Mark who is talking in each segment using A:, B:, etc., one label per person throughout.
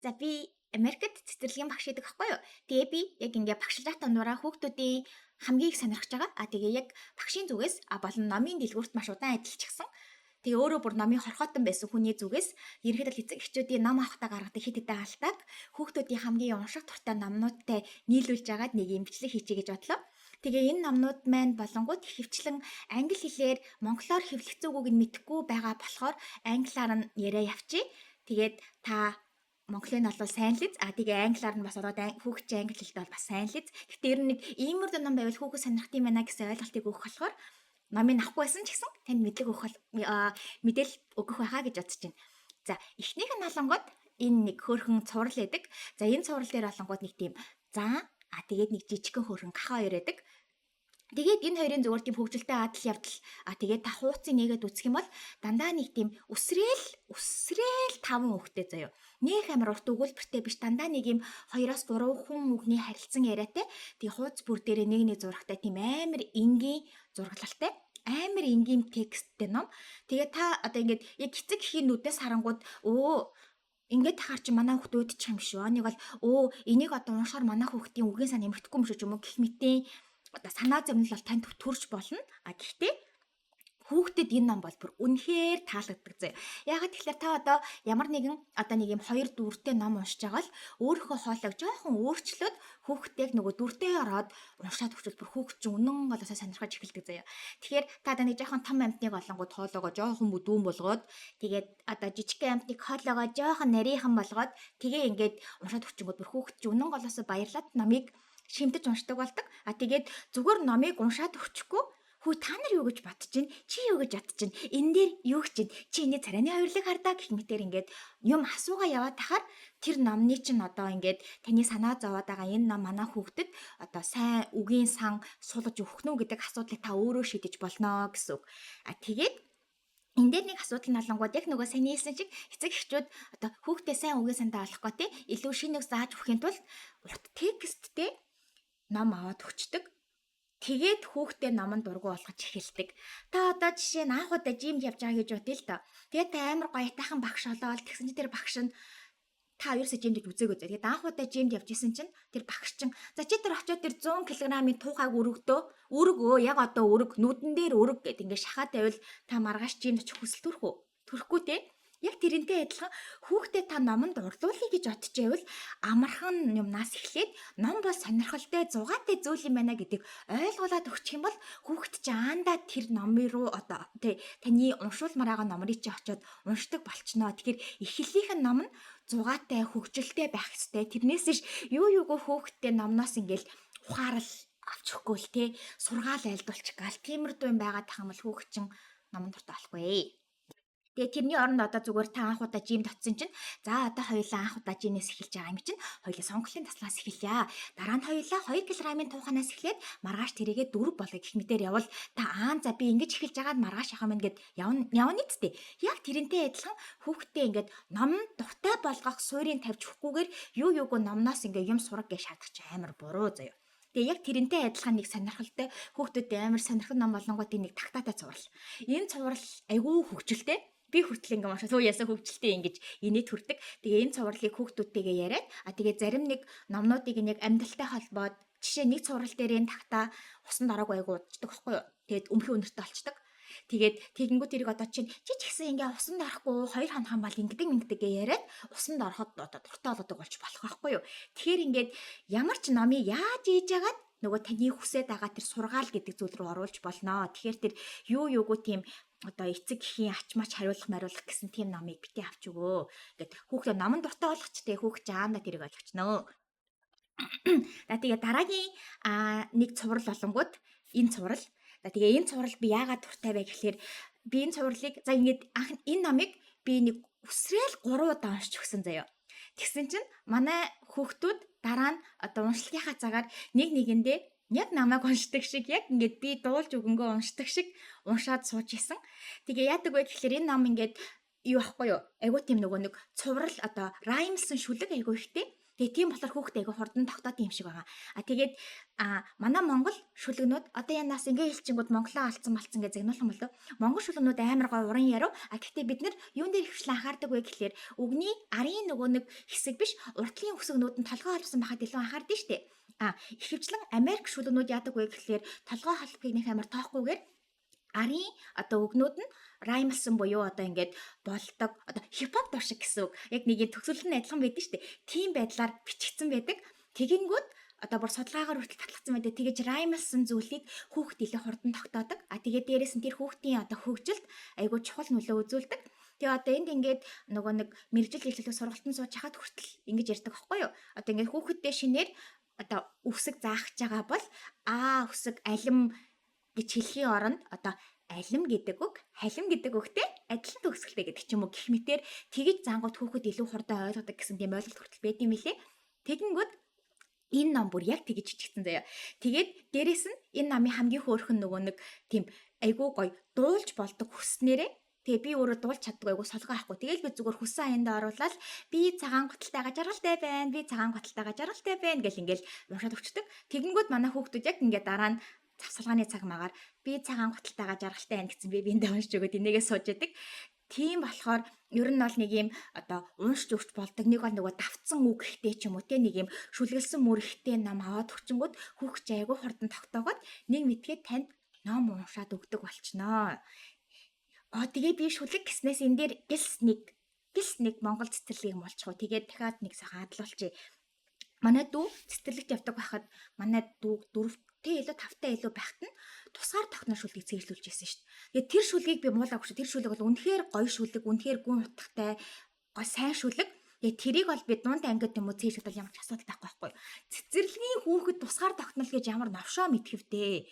A: За, би Америкт цэцэрлэгийн багш гэдэг аахгүй юу. Тэгээ би яг ингээ багшлах дундуураа хүүхдүүдийн хамгийн их сонирхож байгаа. А тэгээ яг багшийн зүгээс болон номын дэлгүүрт маш удаан ажиллчихсан. Тэгээ өөрөө бүр номын хорхоотон байсан хүний зүгээс ерөнхийдөө эцэг эхчүүдийн ном авахтаа гаргадаг хэд хэдэн алдааг хүүхдүүдийн хамгийн унших дуртай номнуудтай нийлүүлж агаад нэг юм бичлэг хийчихье гэж бодлоо. Тэгээ энэ номнууд маань болонгууд ихэвчлэн англи хэлээр монголоор хэвлэгдсэн үгүйг нь мэдэхгүй байгаа болохоор англиар нь яриа явчих. Тэгээд та Монголын нь бол сайн л эз. А тэгээ англиар нь бас ороод хүүхэд чинь англи хэлтэй бол бас сайн л эз. Гэтэ ер нь нэг иймэрхүү ном байвал хүүхэд сонирхох юм байна гэсэн ойлголтыг өгөх болохоор номыг авахгүй байсан ч гэсэн танд мэдлэг өгөх мэдээлэл өгөх байхаа гэж бодож байна. За, эхнийх нь болонгууд энэ нэг хөөрхөн цуврал байдаг. За, энэ цуврал дээр болонгууд нэг тийм зан тэгээд нэг жижигхэн хөөрхөн гахаа хоёр байдаг. Тэгээд энэ хоёрын зүгээр тийм хөгжилтэй адал явдал, тэгээд та хууцыг нээгээд үзэх юм бол дандаа нэг тийм үсрээл үсрээл таван үгтэй заяо. Нэх амар урт өгүүлбэртэй биш, дандаа нэг юм 2-оос 3 хүн үгний харилцан яриатай. Тэгээ хууц бүр дээрээ нэг нэг зурагтай, тийм амар энгийн зураглалтай, амар энгийн тексттэй ном. Тэгээ та одоо ингээд яг эцэг эхийн нүдээс харангууд өө ингээд тахаар чи манай хүүхд уудчих юм шүү. Нэг бол өө энийг одоо уншихаар манай хүүхдийн үгийн сан нэмэгдэхгүй юм шүү ч юм уу гэх мэтийн одоо санаа зовнил бол танд төрж болно. А гэхдээ хүүхдэд энэ ном бол бүр үнэхээр таалагддаг заяа. Яагаад тэгэхээр та одоо ямар нэгэн одоо нэг юм хоёр дүртэй ном уншиж байгаа л өөрийнхөө хоолойг жоохон өөрчлөөд хүүхдтэйг нөгөө дүртэй ороод уншаад өгчвөл бүр хүүхд чинь үнэн голоосоо сонирхож эхэлдэг заяа. Тэгэхээр та одоо нэг жоохон том амьтныг олонгууд хоолоогоо жоохон бүдүүн болгоод, тэгээд одоо жижигхэн амьтныг хоолоогоо жоохон нарийнхан болгоод, тэгээ ингээд уншаад өгчөнгүүд бүр хүүхд чинь үнэн голоосоо баярлаад номыг шимтэж уншдаг болдог. А тэгээд зүгээр номыг уншаад өгчихгүй хүү, та нар юу гэж бодож чинь, чи юу гэж бодож чинь, энэ дээр юу гэж чинь, чи энэ царайны хоёрлыг хардаа гэх мэтэр ингээд юм асуугаа яваад тахаар тэр номны чинь одоо ингээд таны санаа зовоод байгаа энэ ном манай хүүхдэд одоо сайн үгийн сан суулгаж өгөх нү гэдэг асуудлыг та өөрөө шийдэж болно гэсэн үг. А тэгээд энэ дээр нэг асуудал нь олонгууд яг нөгөө сайн хэлсэн шиг эцэг эхчүүд одоо хүүхдээ сайн үгийн сандаа олохгүй те илүү шинэ үг зааж өгөхийн тулд урт тексттэй ном аваад өгчдөг. Тэгээд хүүхдээ номонд дургүй болгож эхэлдэг. Та одоо жишээ нь анх удаа gym д явж байгаа гэж бодъё л доо. Тэгээд та амар гоётайхан багш олоод, тэгсэн чинь тэр багш нь, та ерөөсөө gym д үзээгүй зөө. Тэгээд анх удаа gym д явж исэн чинь тэр багш чинь "За, чи тэр очиод тэр 100 кг-ын туухайг өргөдөө. Өргөө, яг одоо өрг, нүдэн дээр өрг" гэд ингээд шахаад тавил та маргааш gym д очих хүсэл төрөх үү? Төрөхгүй те. Яг тэрнтэй адилхан хүүхдээ та номонд орлуулъя гэж бодож байвал амархан юмнаас эхлээд ном бол сонирхолтой, зугаатай зүйл юм байна гэдгийг ойлгуулад өгчих юм бол хүүхэд чи аандаа тэр номын руу одоо тий таны уншуулмаар байгаа номрыг чи очиод уншдаг болчихноо. Тэгэхээр эхлэлийнх нь ном нь зугаатай, хөгжилтэй байх ёстой. Тэрнээс биш юу юугүй хүүхэдтэй номноос ингээл ухаарал авч өгөхгүй л те сургаал айлдуулчих гал тиймэрдүү юм байгаа тах юм бол хүүхэд чин номон дуртай болохгүй. Тэгээ тэрний оронд одоо зүгээр та анх удаа gym д очсон чинь за, одоо хоёулаа анх удаа gym ээс эхэлж байгаа юм чинь хоёулаа сонголтын таслаас эхэлье. Дараа нь хоёулаа 2 кг-ын тууханаас эхлээд маргааш тэрийгээ 4 болгоё гэх мэтэр явбал та аан за, би ингэж эхэлж байгаад маргааш явах юм гэд явна явна үстэй. Яг тэрнтэй адилхан хүүхдээ ингээд ном дуртай болгох суурийг тавьж өгөхгүйгээр юу юугүй номноос ингээд юм сураг гэж шаардах чи амар буруу заяа. Тэгээ яг тэрнтэй адилхан нэг сонирхолтой, хүүхдүүдэд амар сонирхол ном болонгууд нэг тагтаатай цуврал. Энэ цуврал айгүй хөгжилтэй, би хүртэл ингээ уншаад хөө ясаа хөгжилтэй ингэж инээд хүрдэг. Тэгээ энэ цувралыг хүүхдүүдтэйгээ яриад, а тэгээ зарим нэг номнуудыг нэг амьдралтай холбоод, жишээ нэг цуврал дээр энэ тагтаа усанд ороогүй айгу удаждаг байхгүй юу. Тэгээд өмхий үнэртэй болчдөг. Тэгээд тэгэнгүүт тэрийг одоо чинь чи ч гэсэн ингээ усанд орохгүй 2 хоног юм бол ингэдэг ингэдэг гэ яриад усанд ороход одоо дуртай болоод болж болох байхгүй юу. Тэгэхээр ингээд ямар ч номыг яаж ийж яагаад нөгөө таны хүсээд байгаа тэр сургаал гэдэг зүйл рүү оруулж болно. Тэгэхээр тэр юу юугүй тийм одоо эцэг эхийн ачмаач хариулах мариулах гэсэн тийм номыг битгий авч өгөө. Ингээд хүүхдээ номон дуртай болгоч те, хүүхд жаанда тэрийг ойлгочноо. За, тэгээ дараагийн нэг цуврал болонгууд энэ цуврал. За, тэгээ энэ цуврал би яагаад дуртай вэ гэхлээр би энэ цувралыг за ингээд анх энэ номыг би нэг үсрээл 3 удаа уншиж өгсөн заяа. Тэгсэн чинь манай хүүхдүүд дараа нь одоо уншлагынхаа цагаар нэг нэгэндээ яг намайг уншдаг шиг, яг ингээд би дуулж өгөнгөө уншдаг шиг уншаад сууж исэн. Тэгээ яадаг вэ гэхлээр энэ ном ингээд юу ахгүй юу? Айгуу тийм нөгөө нэг цуврал одоо rhyme лсан шүлэг айгуу ихтэй. Тэгээ тийм болохоор хүүхдээ айгүй хурдан тогтоод юм шиг байгаа. А тэгээд манай Монгол шүлгнүүд одоо янаас ингээ хэлчингүүд Монголоо алдсан малцсан гэж загнуулах юм бол Монгол шүлгнүүд амар гой уран ярив. А гэхдээ бид нар юун дээр хвшлэн анхаардаг вэ гэхлээр үгний арын нөгөө нэг хэсэг биш, уртлын үсгнүүд нь толгой холбосон байхад илүү анхаардаг шүү дээ. А ихэвчлэн Америк шүлгнүүд яадаг вэ гэхлээр толгой холбохыг нэг амар тоохгүйгээр арын одоо үгнүүд нь rhyme лсан буюу одоо ингээд болдог, одоо хипхоп дуу шиг гэсэн үг. Яг нэг юм төгсгөл нь адилхан байдаг шүү дээ. Тийм байдлаар бичигдсэн байдаг. Тэгэнгүүт одоо бүр судалгаагаар хүртэл батлагдсан байдаг. Тэгэж rhyme лсан зүйлийг хүүхэд илүү хурдан тогтоодог. А тэгээд дээрэс нь тэр хүүхдийн одоо хөгжилд айгүй чухал нөлөө үзүүлдэг. Тэгээ одоо энд ингээд нөгөө нэг мэргэжил хэлхлэх сургалтанд сууж хахад хүртэл ингэж ярьдаг байхгүй юу? Одоо ингээд хүүхэддээ шинээр одоо үсэг заах гэж байгаа бол а үсэг алим гэж хэлхийн оронд одоо алим гэдэг үг халим гэдэг үгтэй адилхан төгсгөлтэй гэдэг ч юм уу гэх мэтэр тэгэж зангууд хүүхэд илүү хурдан ойлгодог гэсэн тийм ойлголт хүртэл байд юм билээ. Тэгэнгүүт энэ ном бүр яг тэгэж бичигдсэн заяа. Тэгээд дээрэс нь энэ номын хамгийн хөөрхөн нөгөө нэг тийм айгүй гоё дуулж болдог хүснээрээ. Тэгээ би өөрөө дуулж чаддгүй, айгу солгоо авахгүй. Тэгэл би зүгээр хүссэн аяндаа оруулаад би цагаан гуталтайгаа жаргалтай байна. Би цагаан гуталтайгаа жаргалтай байна гэл ингээл уншаад өчтдөг. Тэгэнгүүт манай хүүхдүүд яг ингээд дараа нь завсалгааны цаг магаар би цагаан гуталтайгаа жаргалтай байна гэсэн би биэндээ уншиж өгөөд энийгээ сууж идэг. Тийм болохоор ер нь бол нэг юм одоо уншиж өгч болдог, нэг бол нөгөө давтсан үг ихтэй ч юм уу те, нэг юм шүлгэлсэн мөр ихтэй ном аваад өгчөнгүүд хүүхч айгу хурдан тогтоогоод нэг мэдгээд танд ном уншаад өгдөг болчихноо. Аа тэгээ би шүлэг гэснээс энэ дээр гэлс нэг Монгол цэцэрлэгийг молчихоо. Тэгээд дахиад нэг сайхан адлуулчих. Манай дүү цэцэрлэгт явдаг байхад манай дүү дөрөвтэй илүү тавтай илүү байхад нь тусгаар тогтнол шүлгийг цээжлүүлж байсан шүү дээ. Тэгээд тэр шүлгийг би муулаагүй шүү. Тэр шүлэг бол үнэхээр гоё шүлэг, үнэхээр гүн утгатай гой сайн шүлэг. Тэгээд тэрийг бол би дунд ангид юм уу цээжлэх бол ямар ч асуудал байхгүй байхгүй. Цэцэрлэгийн хүүхэд тусгаар тогтнол гэж ямар новшоо мэдхэвдээ.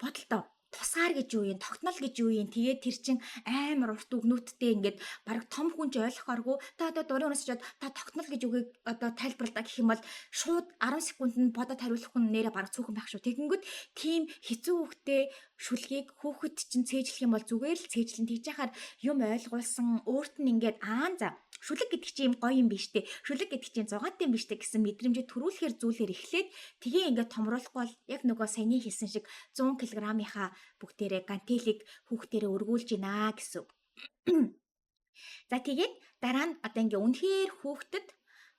A: Бодолтой тусгаар гэж юу юм, тогтнол гэж юу юм. Тэгээд тэр чин амар урт үгнүүдтэй ингээд бараг том хүн ч ойлгохооргүй. Та одоо дурын өнөөс очиод та тогтнол гэж үгийг одоо тайлбарлаа гэх юм бол шууд 10 секундэд бодоод хариулах хүн нэрээ бараг цөөхөн байх шүү. Тэгэнгүүт тийм хэцүү үгтэй шүлгийг хүүхэд чинь цээжлэх юм бол зүгээр л цээжлэн тэгж яхаар юм ойлгуулсан өөрт нь ингээд аан за шүлэг гэдэг чинь юм гоё юм биш үү? Шүлэг гэдэг чинь зугаантай юм биш үү гэсэн мэдрэмжийг төрүүлэхээр зүйлээр эхлээд тэгээ ингээд томруулахгүй бол яг нөгөө саяны хэлсэн шиг 100 кг-ийнхаа бүгдээрээ гантелийг хүүхдэрээ өргүүлж гинэ гэсэн үг. За тэгээд дараа нь одоо ингээ үнэхээр хүүхдэд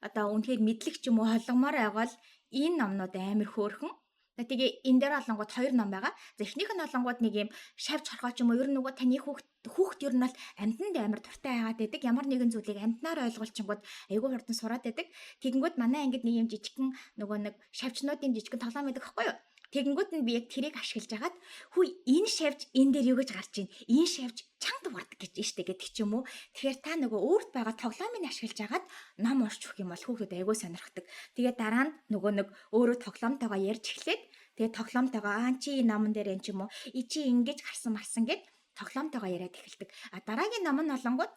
A: одоо үнэхээр мэдлэг ч юм уу холгомоор байгаал энэ номнууд амар хөөрхөн. За тэгээ энэ дээр олонгууд хоёр ном байгаа. За эхнийх нь олонгууд нэг юм шавж хорхоо ч юм уу, ер нь нөгөө таны хүүхд ер нь бол амьтанд амар дуртай байгаад байдаг. Ямар нэгэн зүйлийг амьтнаар ойлгуулчингууд айгүй хурдан сураад байдаг. Тэгэнгүүт манай ангид нэг юм жижигхэн нөгөө нэг шавжнуудын жижигхэн тоглоом байдаг байхгүй юу? Тэгэнгүүт нь би яг тэрийг ашиглаж агаад хүй энэ шавж энэ дээр юу гэж гарч ийн? Энэ шавж чанга дугаардаг гэж штэ гэдэг ч юм уу. Тэгэхээр та нөгөө өөрт байгаа тоглоомыг ашиглаж агаад ном уншиж өгөх юм бол хүүхдүүд айгүй сонирхдаг. Тэгээ дараа нь нөгөө нэг өөрөө тоглоомтойгоо ярьж эхлээд тэгээ тоглоомтойгоо аа чи энэ номон дээр энэ ч юм уу и чи ингэж гарсан марсан гэд тоглоомтойгоо яриад эхэлдэг. А дараагийн ном нь олонгууд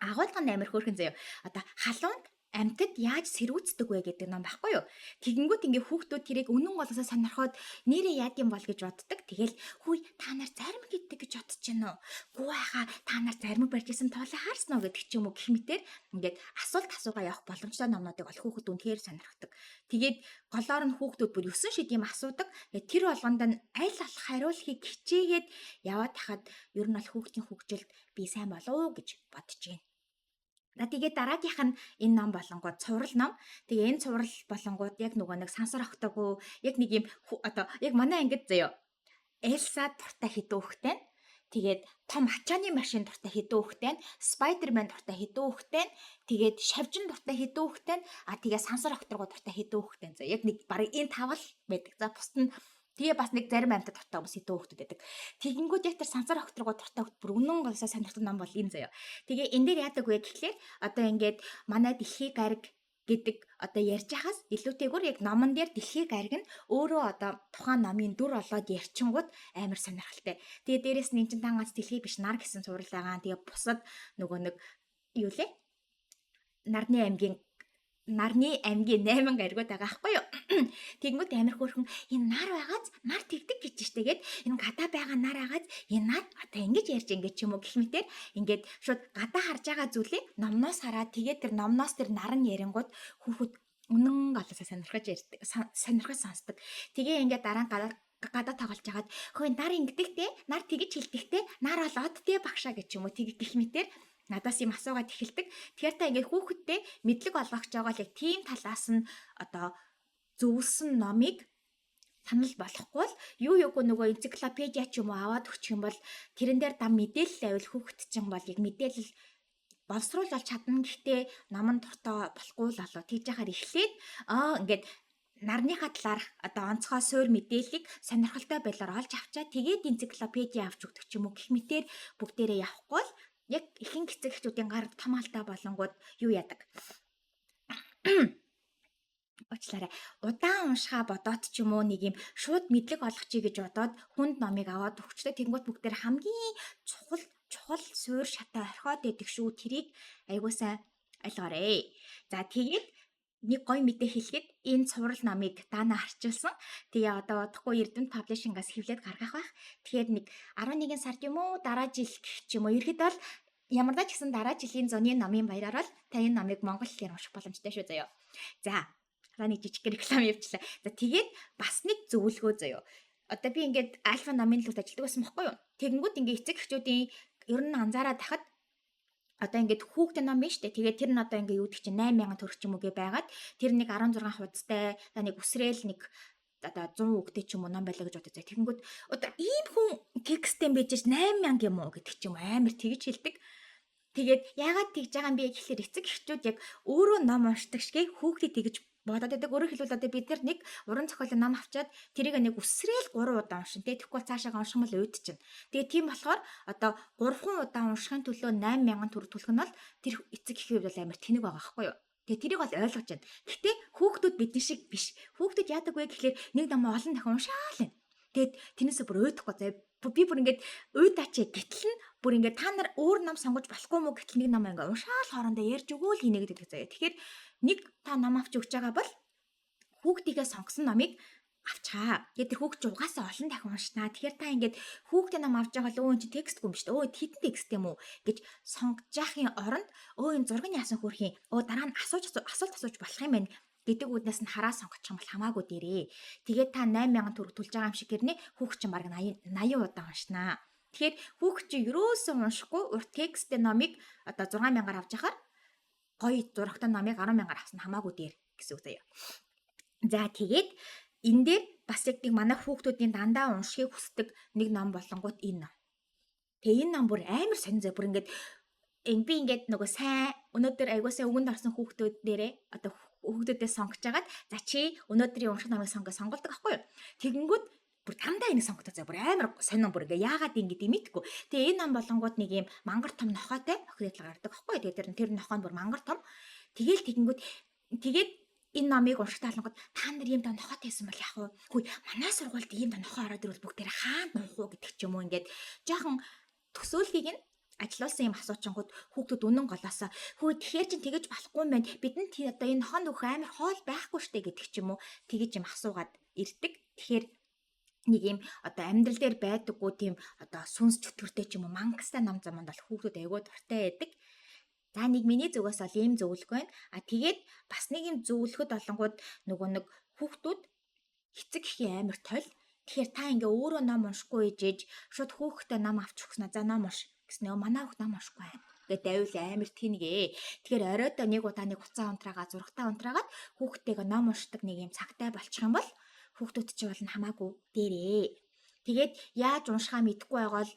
A: агуулга нь амар хөөрхөн заяа. Одоо халуунд амьтад яаж сэрүүцдэг вэ гэдэг ном байхгүй юу? Тэгэнгүүт ингээ хүүхдүүд тэрийг үнэн голоосоо сонирхоод нэрээ яад юм бол гэж боддог. Тэгэл хүй та нар зарим гэдэг гэж бодож гин үү? Гүү байхаа та нар зарим барьж исэн тоолыг харсан уу гэдэг ч юм уу гэх мэтэр ингээд асуулт асуугаа явах боломжтой номнуудыг бол хүүхэд үнэхээр сонирхдаг. Тэгээд голоор нь хүүхдүүд бүр 9 шид юм асуудаг. Тэгээд тэр болгонд нь аль болох хариулахыг хичээгээд яваад тахад ер нь бол хүүхдийн хөгжилд би сайн болов уу гэж бодож байна. За тэгээд дараагийнх нь энэ ном болонгууд цуврал ном. Тэгээ энэ цуврал болонгууд яг нөгөө нэг сансар огтоогүй яг нэг юм одоо яг манай ангид заяо. Элса дуртай хэдэн хүүхдтэй. Тэгээд том ачааны машин дуртай хэдэн хүүхдтэй, Spider-Man дуртай хэдэн хүүхдтэй, тэгээд шавжин дуртай хэдэн хүүхдтэй, а тэгээ сансар огторгоо дуртай хэдэн хүүхдтэй. За яг нэг бараг энэ тавал байдаг. За бусд нь тэгээ бас нэг зарим амьтад дуртай хүмүүс хэдэн хүүхдүүд байдаг. Тэгэнгүүт яг тэр сансар огторгоо дуртай хүүхд бүр үнэн голсоо сонирхдаг ном бол энэ заяа. Тэгээ энэ дээр яадаг вэ гэхлээр одоо ингээд манай дэлхий гариг гэдэг одоо ярьж хахаас илүүтэйгүр яг номон дээр дэлхий гариг нь өөрөө одоо тухайн номын дүр болоод ярьчингууд амар сонирхолтой. Тэгээ дээрэс нь эн чинь дан ганц дэлхий биш нар гэсэн цуврал байгаа. Тэгээ бусад нөгөө нэг юу лээ? Нарны аймгийн 8 гаригууд байгаа байхгүй юу? Тэгэнгүүт амар хөөрхөн энэ нар байгааз нар тэгдэг гэж штэ гээд энэ гадаа байгаа нар байгааз энэ нар одоо ингэж ярьж ингэж ч юм уу гэх мэтэр ингээд шууд гадаа харж байгаа зүйлээ номноос хараад тэгээд тэр номноос тэр нар нь ярингууд хүүхэд Үнэн голоосоо сонирхож ярьдаг, сонирхож сонсдог. Тэгээ ингээд дараа нь гадаа тоглож хагаад хөөе нар ингэдэгтэй, нар тэгэж хэлдэгтэй, нар бол одтэй багшаа гэж юм уу тэг гих мэтэр надаас юм асуугаад эхэлдэг. Тэгэхээр та ингээд хүүхэдтэй мэдлэг олгох гэж байгаа л яг тийм талаас нь одоо зөвлөсөн номыг санал болохгүй л юу юугүй нөгөө энциклопедиа ч юм уу аваад өгчих юм бол тэрэн дээр дам мэдээлэл байвал хүүхэд чинь бол яг мэдээлэл боловсруул болж чадна. Гэхдээ ном нь дуртай болохгүй л болоо. Тэгж яхаар эхлээд ингээд нарныхаа талаарх одоо онцгой суур мэдээллийг сонирхолтой байдлаар олж авчаа тэгээд энциклопедиа авч өгдөг ч юм уу гэх мэтэр бүгдээрээ явахгүй л яг ихэнх эцэг эхчүүдийн гар том алдаа болонгууд юу яадаг. Уучлаарай. Удаан уншихаа бодоод ч юм уу нэг юм шууд мэдлэг олгочих гэж бодоод хүнд номыг аваад өгчтэй. Тэнгүүт бүгдээр хамгийн чухал чухал суур шатаа орхиод идэх шүү. Тэрийг айгуу сайн ойлгоорой. За тэгээд нэг гоё мэдээ хэлэхэд энэ цуврал номыг Дана арчилсан. Тэгээ одоо удахгүй Эрдэмт Publishing-аас хэвлээд гаргах байх. Тэгэхээр нэг 11 сард юм уу дараа жил гэх ч юм уу ерхэд бол ямар ч гэсэн дараа жилийн зуны номын баяраар бол та энэ номыг монгол хэлээр унших боломжтой шүү заяа. За за нэг жижиг реклам явуулчлаа. За тэгээд бас нэг зөвлөгөө заяа. Одоо би ингээд альфа номын төлөвт ажилладаг байсан байхгүй юу? Тэгэнгүүт ингээд эцэг эхчүүдийн ер нь анзаараад тахад одоо ингээд хүүхдээ ном биш үү? Тэгээд тэр нь одоо ингээд юу гэдэг чинь 8000 төгрөг ч юм уу гэ байгаад тэр нэг 16 хуудастай нэг үсрээл нэг одоо 100 үгтэй ч юм уу ном байлаа гэж бодож. Тэгэнгүүт одоо ийм хүн тексттэй байж 8000 юм уу гэдэг ч юм амар тэгж хэлдэг. Тэгээд яагаад тэгж байгаа юм бэ гэхэлэр эцэг эхчүүд яг өөрөө ном уншдаг шиг хүүхдээ тэгж бодоод байдаг. Өөрөөр хэлбэл одоо бид нар нэг уран зохиолын ном авчаад тэрийг нэг үсрээл 3 удаа уншин. Тэ тэгэхгүй цаашаа унших юм бол уйд чинь. Тэгээ тийм болохоор одоо 3 удаа уншихын төлөө 8000 төгрөг төлөх нь бол тэр эцэг эхийн хувьд бол амар тэнэг байгаа байхгүй юу? Тэгээ тэрийг бол ойлгож байна. Гэхдээ хүүхдүүд бидний шиг биш. Хүүхдүүд яадаг вэ гэхлээр нэг ном олон дахин уншаал байна. Тэгээд тэрнээсээ бүр уйдахгүй заяа. Би бүр ингээд уйдаач гэтэл нь бүр ингээд та нар өөр ном сонгож болохгүй мүү гэтэл нэг ном ингээд уншаал хоорондоо ярьж өгөөл хийнэ гэдэг заяа. Тэгэхээр нэг та ном авч өгч байгаа бол хүүхдийгээ сонгосон номыг авчгаа. Тэгээд тэр хүүхд чи угаасаа олон дахин уншнаа. Тэгэхээр та ингээд хүүхдээ ном авч байгаа л өө энэ чи текстгүй юм шүү дээ. Өө хэдэн текст юм уу гэж сонгож яахын оронд өө энэ зураг нь яасан хөөрхийн. Өө дараа нь асууж асуулт асууж болох юм байна гэдэг үднээс нь хараа сонгочих юм бол хамаагүй дээрээ. Тэгээд та 8000 төгрөг төлж байгаа юм шиг гэрнэ хүүхд чинь бараг 80 80 удаа уншнаа. Тэгэхээр хүүхд чинь ерөөсөө уншихгүй урт тексттэй номыг одоо 6000-аар авч яхаар гоё зурагтай номыг 10,000-аар авсан хамаагүй дээр гэсэн үг заяа. За тэгээд энэ дээр бас яг нэг манай хүүхдүүдийн дандаа уншихыг хүсдэг нэг ном болонгууд энэ ном. Тэгээ энэ ном бүр амар сонин зэ бүр ингээд би ингээд нөгөө сайн өнөөдөр айгуусаа өгөнд орсон хүүхдүүд дээрээ одоо хүүхдүүдээ сонгож агаад за чи өнөөдрийн унших номыг сонгоо сонголдог байхгүй юу? Тэгэнгүүт бүр дандаа энийг сонгодог заа бүр амар сонин бүр ингээ яагаад ингэ юм мэдгүй. Тэгээ энэ ном болонгууд нэг юм мангар том нохойтой охид гардаг байхгүй юу? Тэгээ тэр нохой нь бүр мангар том. Тэгээл тэгэнгүүт тэгээд энэ номыг унших таалангууд та нар ийм та нохойтой байсан бол яах вэ? Хүй манай сургуульд ийм та нохой ороод ирвэл бүгдээр хаана нуух уу гэдэг ч юм уу ингээд жоохон төсөөлхийг нь ажилуулсан юм асуучингууд хүүхдүүд үнэн голоосоо хөө тэгэхээр чин тэгэж болохгүй юм байна. Бидэнд одоо энэ хон нөхөө амар хоол байхгүй штэ гэдэг ч юм уу тэгэж юм асуугаад ирдэг. Тэгэхээр нэг юм одоо амьдрал дээр байдаггүй тийм одоо сүнс чөтгөртэй ч юм уу мангастай ном заманд бол хүүхдүүд айгүй дуртай байдаг. За нэг миний зүгээс бол ийм зөвлөгөө байна. А тэгээд бас нэг юм зөвлөхөд болонгууд нөгөө нэг хүүхдүүд эцэг эхийн амар тойл. Тэгэхээр та ингээ өөрөө ном уншихгүй ээжээж шууд хүүхдээ ном авч өгснө. За ном унш гэснээр манай хүүхд ном уншихгүй байна гэдэг давил амар тэнэгэ. Тэгэхээр оройдоо нэг удаа нэг хуцаа унтраагаа зурагтаа унтраагаад хүүхдтэйгээ ном уншдаг нэг юм цагтай болчих юм бол хүүхдүүд чи бол хамаагүй дээрээ. Тэгээд яаж уншихаа мэдэхгүй байгаа бол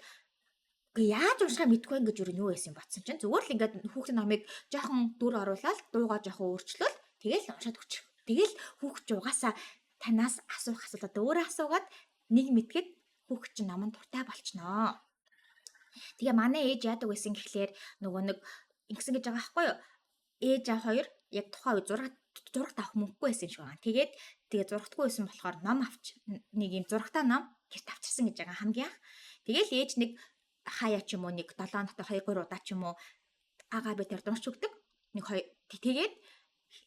A: Гэхдээ яаж уншихаа мэдэхгүй ингэж юу юу байсан бодсон чинь зүгээр л ингээд хүүхдийн номыг жоохон дүр оруулаад дуугаа жоохон өөрчлөөл тэгэл уншаад өгчих. Тэгэл хүүхд чи угаасаа танаас асуух асуултаа өөрөө асуугаад нэг мэдгэд хүүхд чинь номон дуртай болчихноо. Тэгээ манай ээж яадаг байсан гэхлээр нөгөө нэг ингэсэн гэж байгаа байхгүй юу? Ээж аа хоёр яг тухайн үе зурагт авах мөнгөгүй байсан юм шиг байгаа. Тэгээд тэгээ зурагтгүй байсан болохоор ном авч нэг юм зурагтай ном гэрт авчирсан гэж байгаа хамгийн анх. Тэгэл ээж нэг хаяа ч юм уу нэг 7 хоногт 2 3 удаа ч юм уу агаа би тэр уншиж өгдөг. Нэг хоёр тэгээд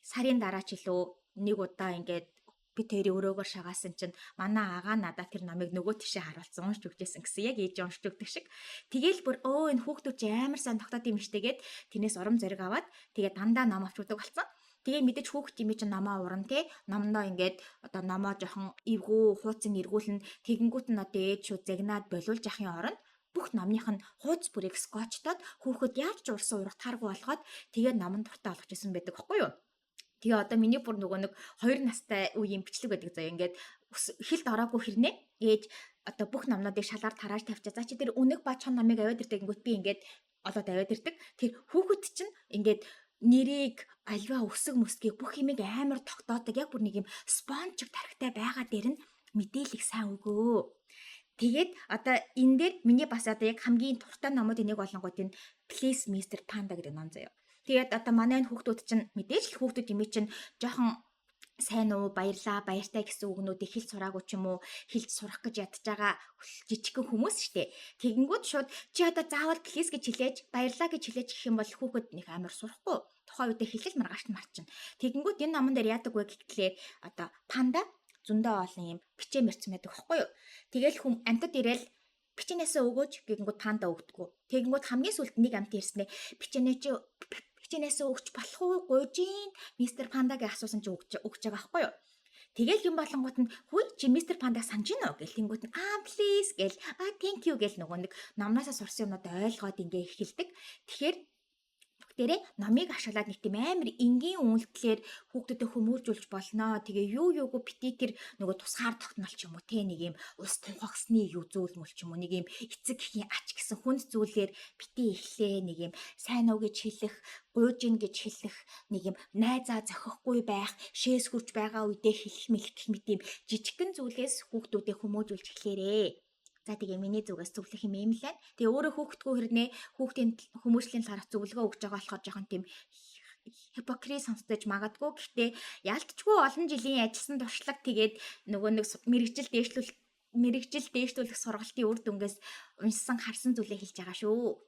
A: сарын дараа ч илүү нэг удаа ингээд би тэрийг өрөөгөр шагаасан чинь манай агаа надаа тэр номыг нөгөө тишээ харуулсан уншиж өгчээсэн гэсэн яг ээж уншиж өгдөг шиг. Тэгээл бүр өө энэ хүүхдүүд чи амар сайн тогтоод юм штэ гээд тэрнээс урам зориг аваад тэгээ дандаа ном авч өгдөг болсон. Тэгээ мэдээж хүүхэд юм чинь номоо уран те, номдоо ингээд одоо номоо жоохон эвгүй хууцын эргүүлнэ. Тэгэнгүүт нь одоо ээж шууд загнаад болиулж яхахын оронд бүх номных нь хууц бүрийг скотчтоод хүүхэд яаж ч урсан ургатааргүй болгоод, тэгээ номон дуртай болгож исэн байдаг байхгүй юу? Тэгээ одоо миний бүр нөгөө нэг 2 настай үеийн бичлэг байдаг заяа. Ингээд хэлд ороогүй хэрнээ ээж одоо бүх номнуудыг шалаар тарааж тавьчаа. За, чи тэр үнэг ба чон номыг аваад ирдэг гингүүт би ингээд олоод аваад ирдэг. Тэр хүүхэд чинь ингээд нэрийг, альва өсөг мөсгийг, бүх юмыг амар тогтоодог. Яг бүр нэг юм sponge тархитай байгаа дээр нь мэдээлэл сайн өгөө. Тэгээд одоо энэ дээр миний бас одоо яг хамгийн дуртай номуудын нэг болонгууд энэ Please Mr Panda гэдэг ном заяа. Тэгээд одоо манай энэ хүүхдүүд чинь мэдээж л хүүхдүүд юм чинь жоохон сайн уу, баярлаа, баяртай гэсэн үгнүүдийг хэлж сураагүй ч юм уу, хэлж сурах гэж ядж байгаа жижигхэн хүмүүс штэ. Тэгэнгүүт шууд чи одоо заавал please гэж хэлээж, баярлаа гэж хэлээж гэх юм бол хүүхэд нэг амар сурахгүй. Тухайн үедээ хэлэл маргааш нь марчин. Тэгэнгүүт энэ номон дээр яадаг вэ гэхлээр одоо панда зөндөө олон юм бичээ мэрцэн байдаг байхгүй юу? Тэгэл хүм амьтад ирээл бичэнээсээ өгөөж гэнгүүт панда өгдөггүй. Тэгэнгүүт хамгийн сүүлд нэг амьт ирснээ бичэнээ чи бичэнээсээ өгч болох уу, гуйжин мистер пандагийн асуусан чи өгч өгч байгаа байхгүй юу? Тэгэл юм болонгууд нь "Хүй, чи мистер пандаг санаж гин үү?" гэл тэнгүүт нь "Аа, please" гэл, "Аа, thank you" гэл нөгөө нэг номноосоо сурсан юмнууд ойлгоод ингээ эхэлдэг. Тэгэхээр бүгдээрээ номыг ашиглаад нэг тийм амар энгийн үйлдэлээр хүүхдүүдэд хүмүүжүүлж болно. Тэгээ юу юугүй бити тэр нөгөө тусгаар тогтнол ч юм уу те, нэг юм ус тунхагсны юу зүйл мөл ч юм уу, нэг юм эцэг эхийн ач гэсэн хүнд зүйлээр бити эхлээ, нэг юм сайн уу гэж хэлэх, гуйжин гэж хэлэх, нэг юм найзаа зохихгүй байх, шээс хурж байгаа үедээ хэлэх мэлэх гэх мэт юм жижигхэн зүйлээс хүүхдүүдэд хүмүүжүүлж эхлээрээ. За, тэгээ миний зүгээс зөвлөх юм юм л байна. Тэгээ өөрөө хүүхдгүү хэрнээ хүүхдийн хүмүүжлийн талаарх зөвлөгөө өгж байгаа болохоор жоохон тийм hypocrite сонсдож магадгүй. Гэхдээ яалтчгүй олон жилийн ажилласан туршлага, тэгээд нөгөө нэг мэргэжил дээшлүүлэх сургалтын үр дүнгээс уншсан, харсан зүйлээ хэлж байгаа шүү.